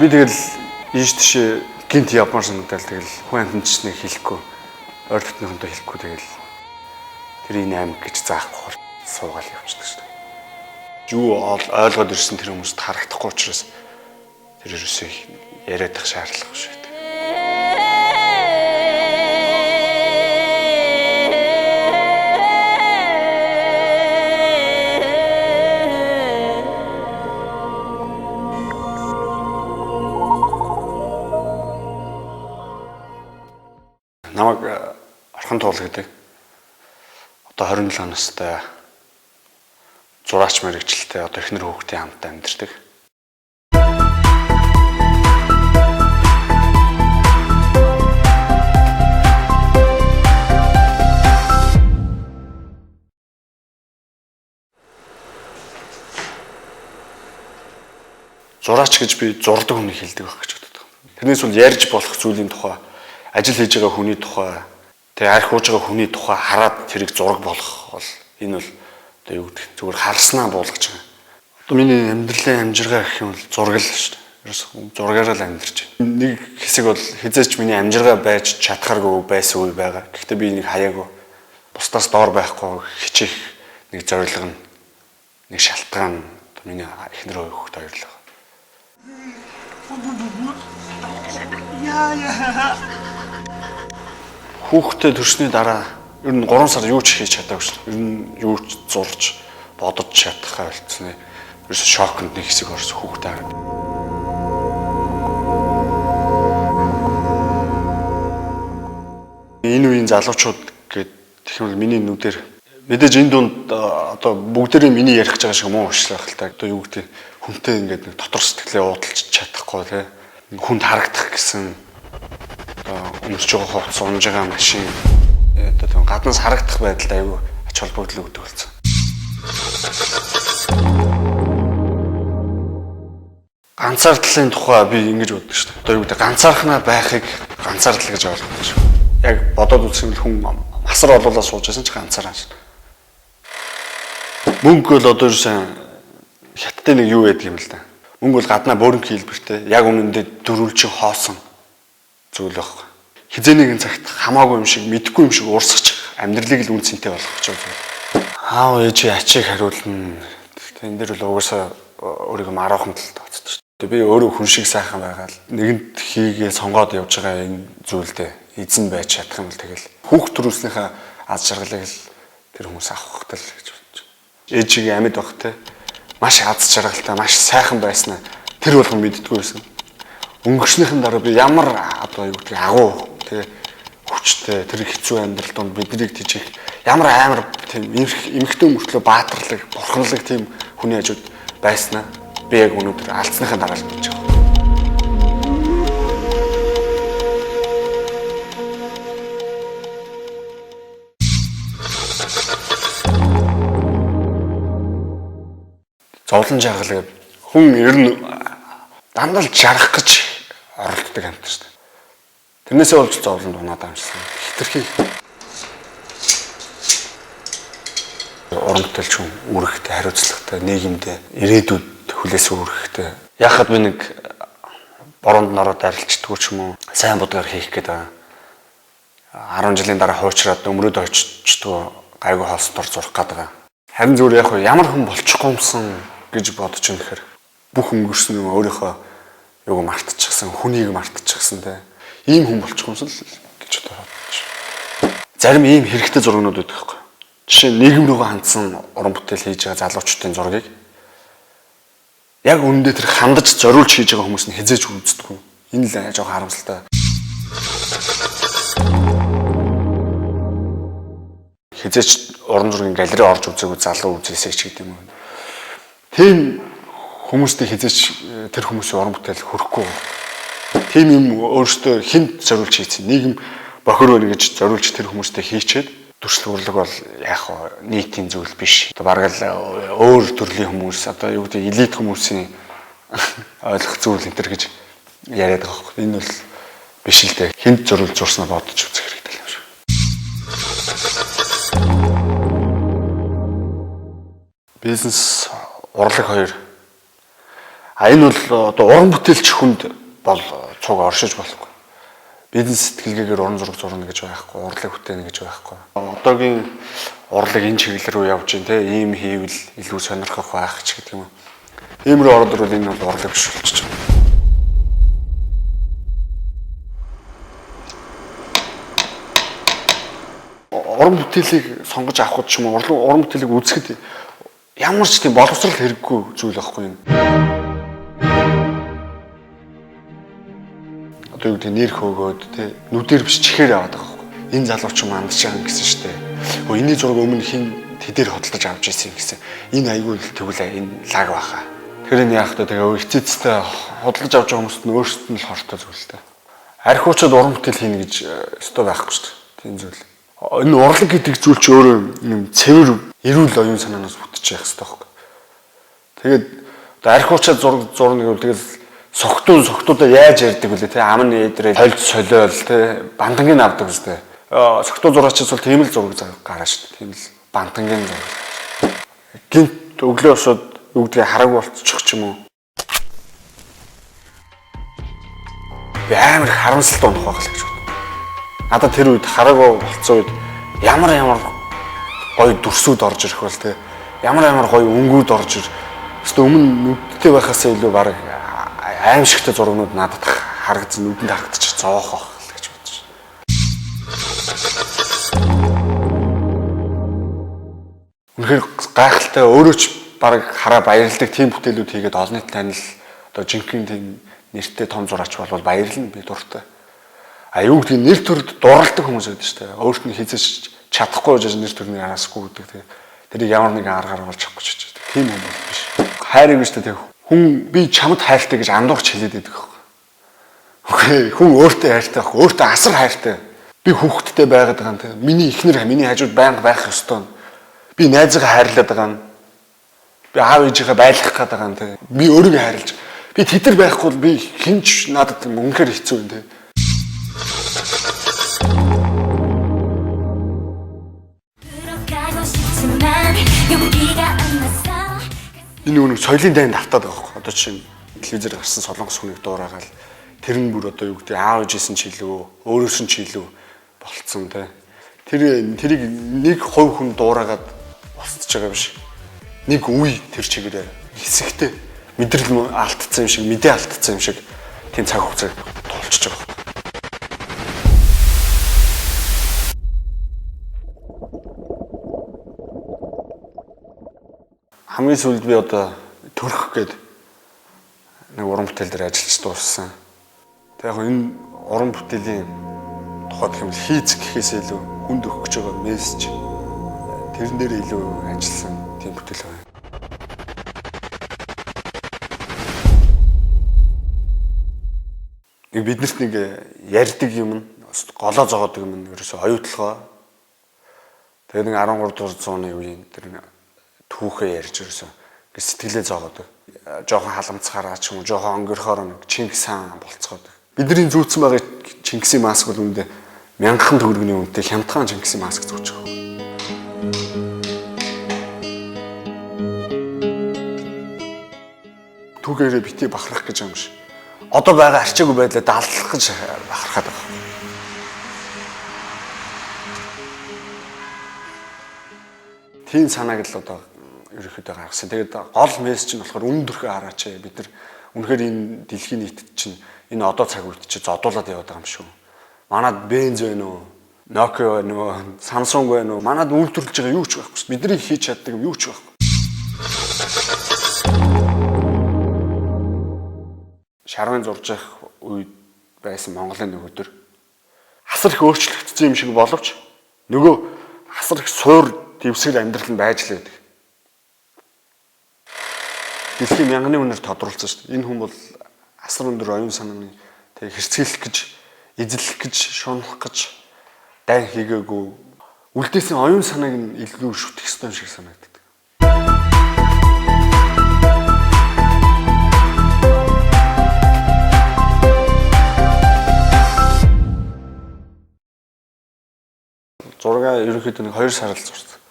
Би тэгэл ийш тийшээ гинт явмаар санагдал тэгэл хүн амьтан ч нэг хэлэхгүй. Ойр дотныхонтой хэлэхгүй тэгэл тэр энэ аймаг гэж заахгүй суугаал явчихдаг шүү дээ. Юу ойлгоод ирсэн тэр хүмүүст харагдахгүй учраас тэр ерөөсөө яриад тах шаардлага шүү дээ. Намайг Орхон Туул гэдэг. Одоо 27 настай зураач мэрэгчлээ, одоо эхнэр хүүхдийн хамт амьдардаг. Зураач гэж би зурдаг хүнийг хэлдэг байх гэж боддог. Тэрнээс бол ярьж болох зүйлийн тухай, ажил хийж байгаа хүний тухай, тэгээ арх ууж байгаа хүний тухай хараад тэрийг зураг болгох бол энэ бол одоо юу гэдэг зүгээр харснаа буулгаж байгаа. Одоо миний амьдралын амжиргаа гэх юм бол зураг л шүү дээ. Ерөөсөө зургаараа л амьдарч байна. Нэг хэсэг бол хизээч миний амжиргаа байж чадхааргүй байсан үе байгаа. Гэхдээ би энийг хаяагүй. Бусдаас доор байхгүй хичээх нэг зорилго нь, нэг шалтгаан одоо миний эхнэр хүүхэд хоёр л байгаа. Хүүхдээ төрсний дараа ер нь 3 сар юу ч хийж чадаагүй шүү дээ. Ер нь юу ч зурж бодож чадхаа болцсны. Ерөөсө шоконд нэг хэсэг орсон хүүхдээ хараад. Энэ үеийн залуучууд гээд тэгэх юм бол миний нүдээр мэдээж энэ дунд одоо бүгдээрээ миний ярих гэж байгаа шиг муу уушлах л та. Одоо юу гэдэг хүнтэй ингээд нэг дотор сэтгэлээ уудалж чадахгүй тий. Хүнд харагдах гэсэн одоо өмсөж байгаа хувцас, унж байгаа машин одоо тийм гаднаас харагдах байдалд аюу ач холбогдол өгдөг болсон. Ганцаардлын тухай би ингэж боддог шүү дээ. Одоо юу гэдэг ганцаархнаа байхыг ганцаардал гэж ойлгодог шүү. Яг бодоод үзэх юм бол хүн асар олуулаа сууж байсан ч ганцаараа шин. Мөнгө бол одоо юусан хятадын нэг юу байдаг юм л да. Мөнгө бол гаднаа бөөрөнх хэлбэртэй яг үнэндээ дөрвөлжин хоосон зүйл байхгүй. Хизээ нэгэн цагт хамаагүй юм шиг мэдхгүй юм шиг уурсгачих амьдралыг л үн цэнтэй болгох гэж байгаа зүйл. Аав ээжийн ачийг хариулна. Тэн дээр бол угаасаа өөрийгөө мараахан талд тооцдог шүү дээ. Би өөрөө хүн шиг сайхан байгаа л нэгэнт хийгээ сонгоод явж байгаа энэ зүйлдээ эзэн байж чадах юм бол тэгэл хүүхд төрүүлснийхээ аз жаргалыг л тэр хүмүүс авах хэрэгтэй л гэж бодож байна. Ээжигээ амьд байх те маш аз жаргалтай, маш сайхан байснаа тэр болгон мэддэггүй байсан. Өнгөрснийхэн дараа би ямар одоо юу гэдэг агуу те хүчтэй тэр хэцүү амьдрал донд биднийг тийчих ямар амар тийм эмхтэн мөртлөө баатарлаг, бурханлаг тийм хүний хажууд байснаа би яг өнөөдөр алдсныхаа дараа л мэдэж байгаа. Зовлон жаргал гэдэг хүн ер нь дандаа л жаргах гэж оролддог амьтан шүү дээ. Тэрнээсээ болж зовлонд унаад амжсан. Хитрхи уран бүтээлч хүн үүрэгтэй, хариуцлагатай, нийгэмдээ, ирээдүйд хүлээсэн үүрэгтэй. Яхад би нэг бороонд нороод арилждаггүй ч юм уу, сайн будгаар хийх гээд байгаа. 10 жилийн дараа хуучраад өмрөөд очичдгоо гайгүй хоолсон дор зурх гээд байгаа. Харин зүгээр яг ямар хүн болчихгүй юмсан гэж бодож юм гэхээр бүх өнгөрсөн юм өөрийнхөө юуг мартчихсан, хүнийг мартчихсан те. Ийм хүн болчихгүй юмсан л гэж бодож. Зарим ийм хэрэгтэй зургнууд байдаг байхгүй. Жишээ нь нийгэм рүүгээ хандсан уран бүтээл хийж байгаа залуучдын зургийг яг үнэндээ тэр хандаж зориулж хийж байгаа хүмүүс нь хизээж үздэггүй. Энэ л жоохон харамсалтай. Хизээч уран зургийн галерей орж үзээгүй залуу үзээсэй ч гэдэг юм уу. Тийм хүмүүстэй хизээч тэр хүмүүсийн уран бүтээл хөрөхгүй. Тийм юм өөрөөсөө хүнд зориулж хийсэн. Нийгэм бохор байна гэж зориулж тэр хүмүүстэй хийчээд дүрслэх урлаг бол яг нийтийн зүйл биш. Одоо бараг л өөр төрлийн хүмүүс одоо юу гэдэг элит хүмүүсийн ойлгох зүйл энэ төр гэж яриад байгаа байхгүй. Энэ бол биш л дээ. Хүнд зориулж зурснаа бодож үзэх хэрэгтэй юм шиг. Бизнес урлаг хоёр А энэ бол одоо уран бүтээлч хүнд бол цуг оршиж болохгүй. Бизнес сэтгэлгээгээр уран зураг зурна гэж байхгүй, урлаг бүтээнэ гэж байхгүй. Одоогийн урлаг энэ чиглэл рүү явж байна те, ийм хийвэл илүү сонирхох байх ч гэдэг юм уу. Ийм рүү ороод ирвэл энэ бол урлаг биш болчих. Уран бүтээлийг сонгож авах ч юм уу, уран бүтээлийг үзэхэд ямар ч тийм боловсрол хэрэггүй зүйл байхгүй юм. Одоо юу гэдэг нэр хөөгөөд те нүдээр биш чихээр аваад байгаа байхгүй. Энэ залуу ч юм андж байгаа гэсэн штэ. Өө энэний зураг өмнө хин тэдээр хөдөлж авч ирсэн юм гэсэн. Энэ айгүй л тэгвэл энэ лаг баха. Тэр энэ яах вэ тэгээ эцэцтэй худалдаж авч байгаа хүмүүст нь өөрсдөд нь л хортой зүйл л дээ. Архиучууд уран бүтээл хийнэ гэж өстой байхгүй шүү дээ. Тийм зүйл. Энэ урлаг гэдэг зүйл чи өөрөө юм цэвэр эрүүл оюун санаанаас бүтэж явах хэрэгтэй байхгүй. Тэгээд одоо архиучаад зураг зурна гэвэл тэгэл согтуудаа яаж ярьдаг вүлээ те ам нь эдрээ холж солиол те бандангийн авдаг үстэй. Согтуу зураач бол тийм л зураг гараа шүү дээ. Тийм л бандангийн зураг. Гинт өглөө босоод юу гэдгийг хараагүй болчих ч юм уу. Би амар харамсалтай унах байх л гэж бодсон. Надад тэр үед хараагүй болцсон үед ямар гоё дүрсүүд орж ирэх бол те ямар гоё өнгүүд орж ир. Өстө өмнө нүдтэй байхаасаа илүү баг аимшигтай зургнууд надад харагдсан, нүдэнд харагдчих зоох байх л гэж бодож. Үнэхээр гайхалтай өөрөө ч баг хараа баярладаг тийм бүтээлүүд хийгээд олонний танил одоо жинхэнэ тийм нэртэй том зураач болвол баярлна би дуртай. А юу гэдгийг нэр төрд дурладаг хүмүүс байдаг шүү дээ. Өөрт нь хизээч чадахгүй гэж нэр төрний араасгүй гэдэг тийм. Тэрийг ямар нэгэн аргаар олж авах гэж байдаг. Тийм хүн бол биш. Хайрыг шүү дээ. Хүн би чамд хайртай гэж андуурч хэлээд байдаг байхгүй. Үгүй хүн өөртөө хайртай байхгүй. Өөртөө асар хайртай. Би хүүхэдтэй байгаад байгаа юм тийм. Миний эхнэр миний хажууд байнга байх ёстой. Би найзыгаа хайрлаад байгаа юм. Би аав ээжийнхээ байлгах гээд байгаа юм тийм. Би өөрийгөө хайрлаж. Би тэд нар байхгүй бол би хинч надад үнэхээр хэцүү юм тийм. Энэ нөгөө соёлын дайнд автаад байгаа байхгүй. Одоо жишээ нь телевизээр гарсан солонгос хүнийг дуурайгаал тэр нь бүр одоо юу гэдэг аав ээжээс нь ч илүү өөрөөс нь ч илүү болцсон те. Тэрийг нэг хувь хүн дуурайгаад болцож байгаа биш. Нэг үе тэр чигээрээ хэсэгтэй мэдрэл алдсан юм шиг, мэдээ алдсан юм шиг тийм цаг хугацааг тулчж байгаа байхгүй. Хамгийн сүүлд би одоо төрөх гээд нэг уран бүтээл дээр ажиллаж дууссан. Тэг яг энэ уран бүтээлийн тухайд юм хийц гэхээс илүү хүнд өгөх гэж байгаа мессеж тэрэн дээр илүү ажилласан тийм бүтээл байна. Нэг биднэрт нэг ярьдаг юм нь голоо зогоодог юм нь ерөөсөө оюутлогоо. Тэгээ нэг 13 дугаар зууны үеийн тэр түүхээ ярьж ерөөсөө ингээ сэтгэлээ зоогоодог. Жохон халамцгаараа ч юм уу, жохон өнгөрөхөөр нэг Чингис хаан болцгоодог. Бидний зүүцсэн байгаа Чингисийн маск бол үүндээ мянган төгрөгийн үнэтэй хямдхан Чингисийн маск зүүчих. Түүгээрээ бити бахарх гэж юм шиг. Одоо байгаа арчаагүй байдлаа даллах гэж бахархаад байгаа. Тийм санааг л одоо ерөнхийдөө гаргасан. Тэгээд гол мессеж нь болохоор үнэн төрхөө хараач. Бид нар үнэхээр энэ дэлхийн нийтэд чинь энэ одоо цаг үед чи зодуулаад яваад байгаа юм шүү. Манад Benz байна уу? Nokia байна уу? Samsung байна уу? Манад үйлдвэрлэж байгаа юу ч байхгүй шүү. Бидний хийж чаддаг юм юу ч байхгүй. Шарвын зурж явах үед байсан Монголын нөгөөдөр асар их өөрчлөгдсөн юм шиг боловч нөгөө асар их суур дэвсгэр амьдрал нь байж л байдаг. Дэлхийн мянганы үнээр тодруулсан шүү дээ. Энэ хүн бол асар өндөр оюун санааны тэг хэрцгийлэх гэж, эзлэх гэж, шунах гэж дайн хийгээгүй үлдээсэн оюун санааг нь илүү шүтэх ёстой юм шиг санагддаг. Зургаа ерөнхийдөө нэг 2 сар л зурсан.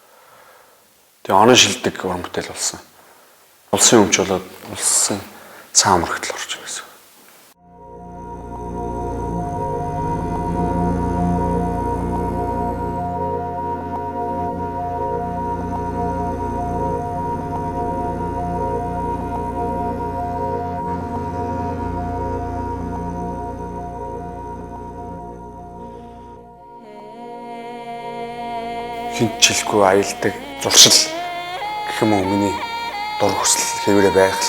Тэгээ онон шилдэг уран бүтээл болсон. Улсын өмч болоод улсын Цаан амрагтал орж байсан. Хинт чилгүй аялдаг зуршил гэх юм уу миний дур хүсэл хэвээрээ байх л.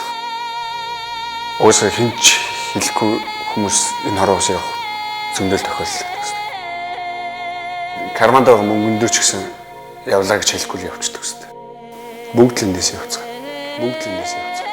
Угаасаа хинч хэлэхгүй хүмүүс энэ хороо ус явах зөндөл тохиолдол гэсэн. Карманд байгаа мөнгөндөө ч гэсэн явлаа гэж хэлэхгүй л явчихдаг гэсэн. Бүгд л эндээс явцгаа. Бүгд л эндээс явцгаа.